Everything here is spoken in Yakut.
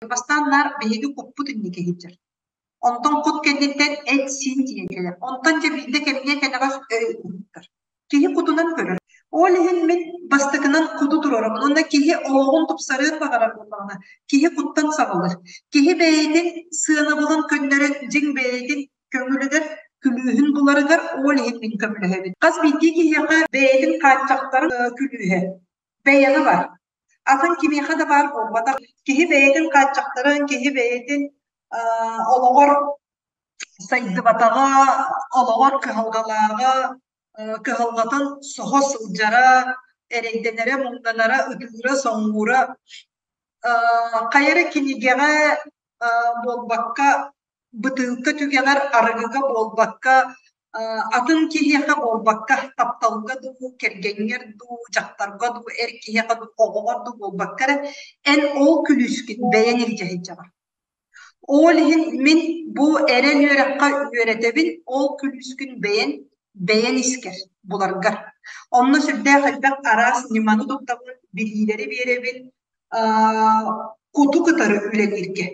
Бастаан наар биһиги куппут инники сылдьар. Онтон кут кэнниттэн эт-сиин тиийэн кэлэр. Онтон дьэ биирдэ кэмҥэ кэнэҕэс өй уһуктар. Киһи кутунан көрөр. Ол иһин мин бастакынан куту туруорабын. Уонна киһи олоҕун тупсарыан баҕарар буоллаҕына, киһи куттан саҕалыыр. Киһи бэйэтин сыанабылын көннөрөн, дьиҥ бэйэтин көҥүлүгэр, күлүүһүн буларыгар ол иһин мин көмөлөһөбүн. Хас биирдии киһиэхэ бэйэтин хааччахтарын күлүүһэ бэйэҕэ бар. Атын кимиэхэ да баар буолбатах. Киһи бэйэтин хааччахтарын, киһи бэйэтин олоҕор сайдыбатаҕа, олоҕор кыһалҕалааҕа, кыһалҕатын соһо сылдьара, эрэйдэнэрэ, муҥнанара, ытыыра, соҥуура хайа эрэ кинигэҕэ буолбакка, бытыылка түгэҕэр арыгыга буолбакка, атын киһиэхэ буолбакка, тапталга дуу, кэргэҥҥэр дуу, дьахтарга дуу, эр киһиэхэ дуу, оҕоҕор дуу буолбакка эрэ, эн ол күлүүскүн бэйэҥ илдьэ сылдьаҕын. Ол иһин мин бу эрэл үөрэххэ үөрэтэбин, ол күлүүскүн бэйэн бэйэн искэр буларгар. Онно сүрдээх элбэх араас ньыманы туттабын, билиилэри биэрэбин, куту кытары үлэлииргэ.